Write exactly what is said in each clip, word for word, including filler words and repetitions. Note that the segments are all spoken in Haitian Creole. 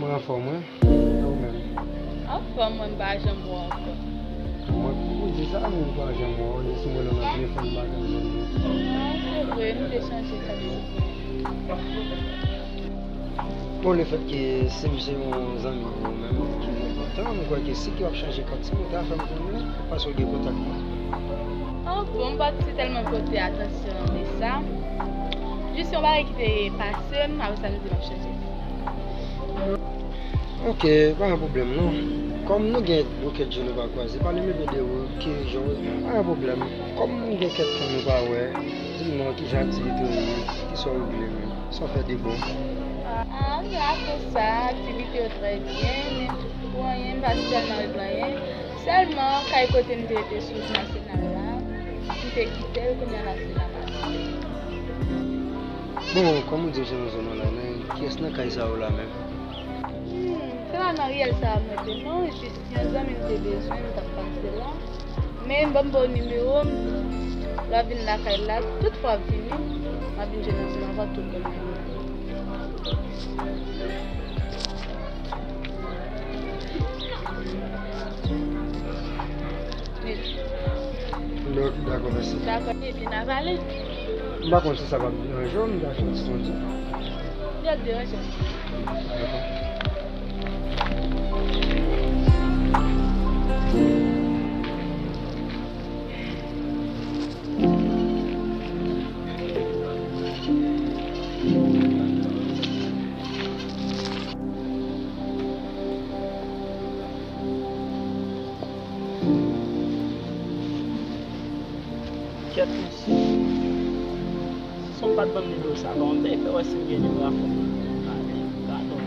Anfòm, wi. E ou menm? Anfòm, mwen, m pa janm wè w ankò. Mwen, ou di sa, men m pa janm wè w. Jis mwen nan telefòn, m pa janm jwenn ou. Non, se vre, nou te chanje kat souvan. Bon, lefètke si m se yon zanmi w menm ki gen kontan, m kwè ke si ke w ap chanje kat, si w ta fè m konnen, paske w gen kontak mwen. Oh, bon, m pa t si tèlman pote atansyon de sa. Jis yon bagay ki te pase m, apre sa, m di m ap chanje. Ok, pa gen pwoblèm non. Kòm nou gen yon kèk jou nou pa kwaze, pale m enpe de ou, ki jan w ye, pa gen pwoblèm. Kòm nou gen kèk tan nou pa wè, di m non, ki jan aktivite w ye, kisa w regle menm, sa w fè de bon. Ah, m la konsa, aktivite yo trè byen, men pou anyen, m pa spesyaman regle anyen. Sèlman, kay kote m te rete sou Nasyonal la, m te kite l, kounye a Nasyonal la. Bon, kòm ou di w se nan zòn nan la, men kiyès nan kay sa yo la menm? Hmm, se pa nan riyèl sa a m rete non, jis yon zanmi m te bezwen, m t ap pase la. Men ban m ba w nimewo m, lè w vin lakay la, tout fwa w vini, m ap vin jwenn ansanm avè w tout bon nimewo. Wi. Dako, dako, mèsi. Dako, epi n a pale. M pa konn si sa p ap deranje w, m ta fè yon ti koze. Li ap deranje m. Dako. Kèt mesye. Si son pa t ban m nimewo sa, kòman m te fè wè si m gen nimewo a fò m pale? Gadon.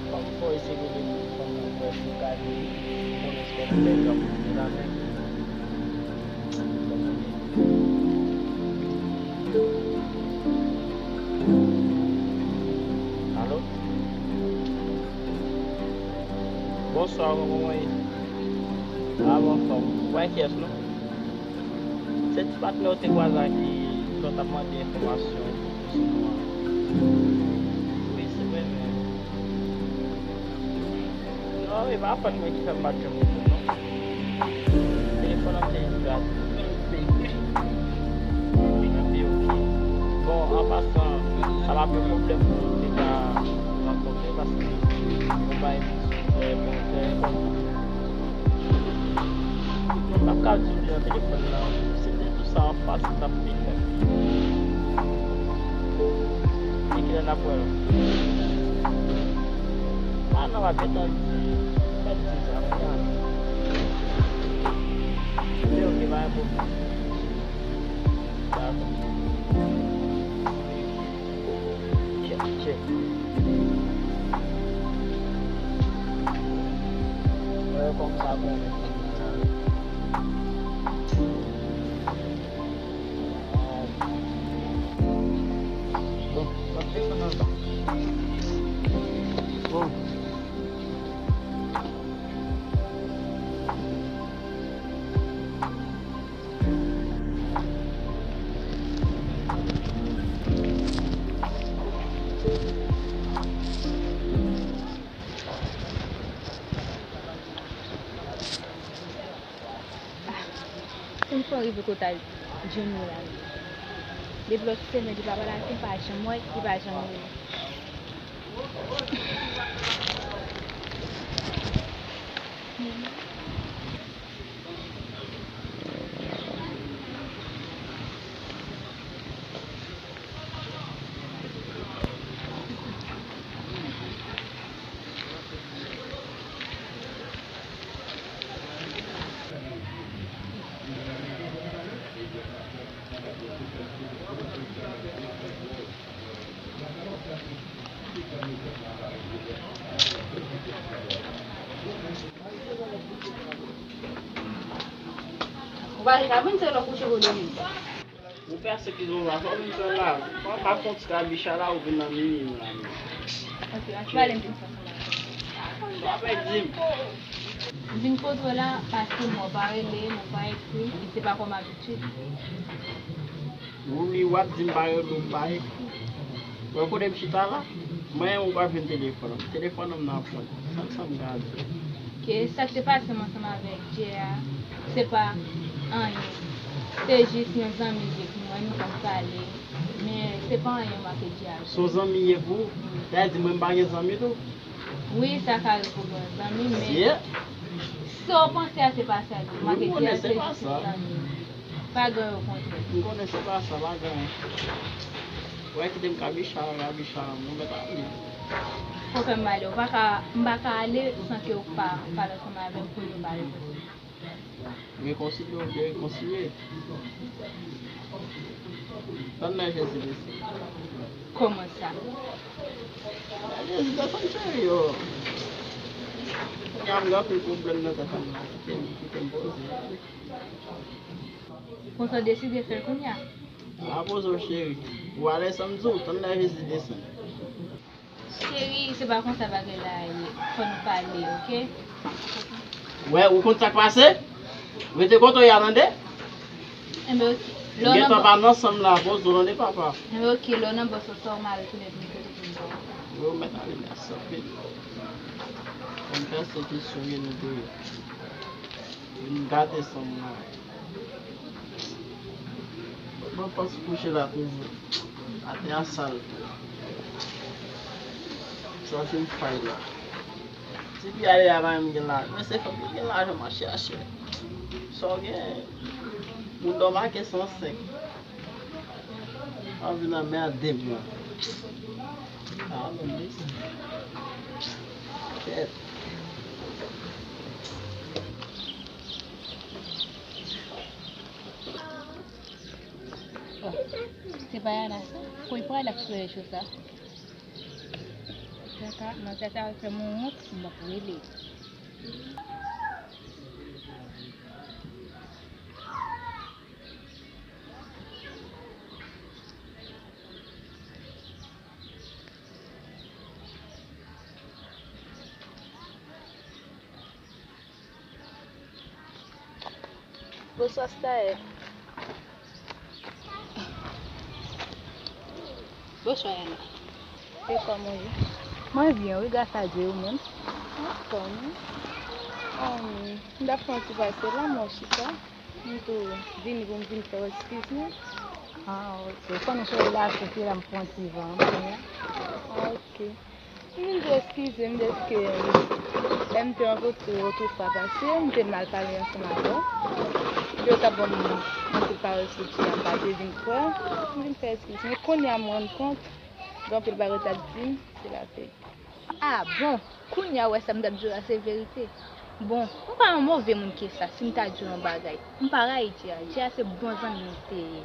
Fò m fò eseye rele fanm nan pou wè si m ka jwenn konesans fè l fè granmoun la menm. Alo? Bonswa, kòman w ye? A, m anfòm. Ou pa enkyèt non. Se ti patnè w te kwaze a ki lè w t ap mande enfòmasyon sou nou an. Wi, se vre menm. Non, e pa fòt mwen ki fè m pa t janm reponn non. Telefòn nan te gra-, pi, pi, pi. Pi, pi, ok. Bon, an pasan, sa pa t yon pwoblèm pou nou te ka rankontre paske nou bay misyon trè bon, trè enpòtan. Mwen p ap ka di w li nan telefòn nan. Si m te di w sa anfas, li t ap pi fè m pi. E kilè n ap wè l? A non, m ap gentan di, m ap di sa, mwen la. Oke, oke, pa gen pwoblèm. Dakò. Check, check. Wè, kòm sa bon. Bon, m ap desann anba. Bon. Pou m fè rive kote Johnny la. Depi lòt semèn li pa pale avè m, pa janm wè, li pa janm rele. Ou pa vin la, moun se lè w kouche pou dòmi. Ou pèsekizon la, fò vin fè la. Fò pa fè yon ti rabicha la, ou vin nan mimi m la menm. Ok, ann pale m vin fè sa la. Sa fè di m. M vin kote w la, paske mwen pa rele, mwen pa ekri, e se pa kòm abitid. Wi, w ap di m pa rele w, m pa ekri. Mwen kote m chita la. Mwen, ou pa jwenn telefòn m. Telefòn m nan pòch. Sa, sa m ka di. Ke sa k te pase m ansanm avèk Jay a, se pa anyen. Se jis yon zanmi l ye pou mwen, nou konn pale. Men se pa anyen mwen ak Jay a. Se yon zanmi l ye pou ou? Sa vle di mwen m pa gen zanmi tou? Wi, sa ka rive pou gen zanmi, men sa w panse a, se pa sa l ye. Mwen ak Jay a, se jis yon zanmi. Pa gen, okontrè. M konnen se pa sa, pa gen. Ou wè, kite m kabicha, kabicha, mwen mèt ale. Fò fè m ale. Ou pa ka, m pa ka ale san ke ou pa pale ansanm avè m pou nou pale. Rekonsilye, ou vle rekonsilye? Tann nan Jezi desann. Kòman sa? Jezi desann, cheri, yo. Kounye a m gen anpil pwoblèm nan tèt mwen la. Kite m, kite m poze. Konsa w deside fè l kounye a? Pa poze w, cheri. Ou alèz, sa m di w, tann nan Jezi desann. Cheri, se pa konsa bagay la ye. Fò nou pale, oke? Wè, ou konn sa k pase? Rete kote w ye a, tande? Enben, oke. Lè w nan... Gentan pa nan san m la, poze w, tande, papa. Enben, oke, lè w nan bòs ou, sa w mare tounen vin kote pou m ba w. Yo, mèt ale, mèsi anpil. Konn fè se ki sou ye nou te ye. Vin gate san m la. Mwen panse kouche la toujou. Atè a sal. Santi m fay la. Ti pi ale a pa menm gen lajan. Men se fòk li gen lajan, m ap chache. Sa w gen? Moun dòm ake san senk. Anvi nan mède m la. Ah, non, men sa. Kèt. Oh, se pa Yana sa? Kote pral ak frè cho sa? Kaka, manzè sa fè m wont, m ap rele. Bonswa, Staël. Bonswa, Yana. E kòman w ye? Mwen byen, wi, gras a Dye, ou menm? Anfòm, wi. Ann, m t ap fè yon ti pase la, mwen chita. M tou vini pou m vin fè w eskiz mwen. Ah, ok. Fò nou chita la, se la m pran ti van an kounye a. Ah, ok. M vin di w eskize m dèske lè m te rankontre w otrefwa pase, m te mal pale ansanm avè w. Epi w t ap ban m anpil pawòl sou ti a, m pa te vin kwè. M vin fè eskiz. Men kounye a m rann kont gen anpil bagay w t ap di m, se laverite. Ah bon, kounye a w wè sa m t ap di w la se verite. Bon, m pa yon move moun ke sa, si m ta di w yon bagay. M pa rayi Djè a. Djè a se bon zanmi m te ye.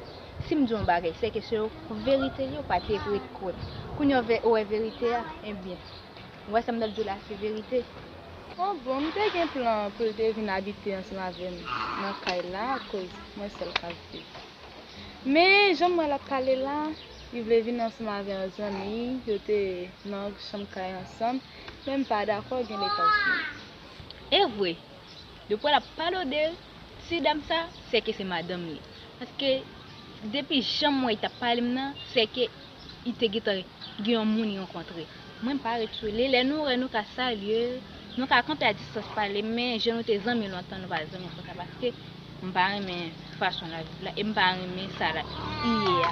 Si m di w yon bagay, se ke se yon verite li, ou pa te ret kwè. Kounye a w vè-, ou wè verite a, ebyen, ou wè sa m t ap di w la se verite. An bon, m te gen plan pou l te vin abite ansanm avè m nan kay la, akoz mwen sèl k ap viv. Men, jan m wè l ap pale la, li vle vin ansanm avè yon zanmi, yo te nan chanm kay ansanm, men m pa dakò, gen lè l pap vini. E vre, depi w ap pale de ti dam sa, se ke se madanm li. Paske, depi jan m wè l t ap pale m nan, se ke li te gentan gen yon moun li rankontre. Mwen, m pa ret sou li. Lè nou wè, nou ka salye, nou ka kanpe a distans pale, men jan nou te zanmi lontan, nou pa zanmi konsa, paske m pa renmen fason l ap viv la, e m pa renmen sa l ap ye a.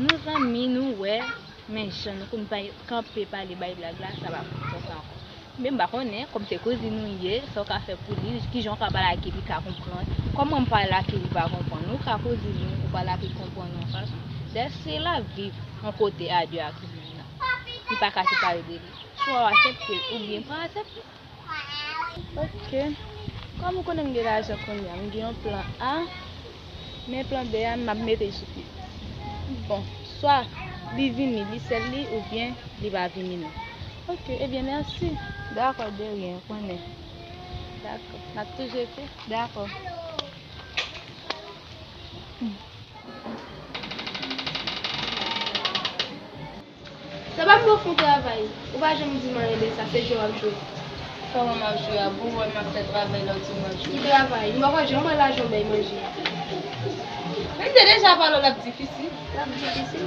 Nou zanmi, nou wè, men jan nou konn bay, kanpe pale, bay blag la, sa pa konsa ankò. Men m pa konnen, kòm se kouzin ou ye, sa w ka fè pou li, kijan w ka pale ak li, li ka konprann. Kòman m pale ak li, li pa konprann. Ou ka kouzin ou, ou pale ak li, konprann yon fason. Dèske l ap viv yon kote a de ak moun nan, li pa ka separe de li. Swa w aksepte l oubyen pa aksepte. Ok. Kòm ou konnen m gen lajan kounye a, m gen yon plan A, men plan B a, m ap mete l sou pye. Bon, swa li vini, li sèl li, oubyen li pa vini non. Ok, ebyen, mèsi. Dakò, de ryen, ou konnen. Dakò. N ap toujou ekri? Dakò. Sa pa m ofri w travay. Ou pa janm di m anyen de sa, se jwe w ap jwe. Kòman m ap jwe a? Bon, ou wè m ap fè travay la, ou di m ap jwe. Ki travay? M poko janm wè lajan w bay manje. Men m te deja pale w, l ap difisil. L ap difisil?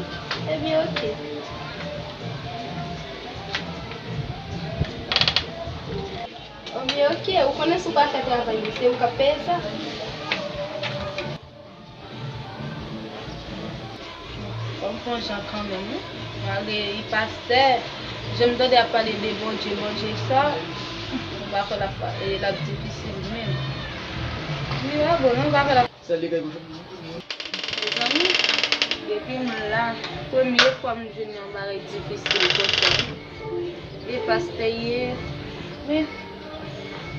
Ebyen, oke. Anben, oke, ou konnen si w pa fè travay li, se ou k ap peye sa. Bon, m pran jan kanmenm, wi. Malgre li pastè, jan m tande ap pale de Bondye, Bondye sa, m pa kwè l ap, e, l ap difisil menm. Li pa bon, non, m pa kwè l ap Mezanmi, depi m la, premye fwa m jwenn yon bagay difisil konsa. E pastè ye, men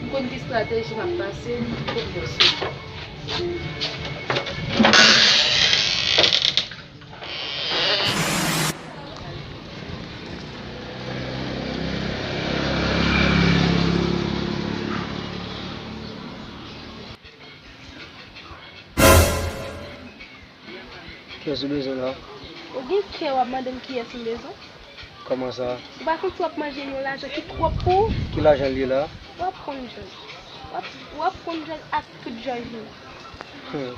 m konn ki estrateji m ap pase pou m bwè sou. Kiyès ou bezwen la? Ou gen kè w ap mande m kiyès m bezwen? Kòman sa? Ou pa santi w ap manje yon lajan ki twòp pou ou? Ki lajan l ye la? W ap konn jwenn. W ap, w ap konn jwenn ak tout jòj li. Hmm.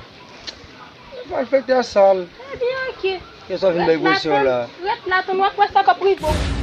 Malfektè sal. Ebyen, oke. Kiyès w ap vin bay presyon la? Rèt la, tann w ap wè sa k ap rive w.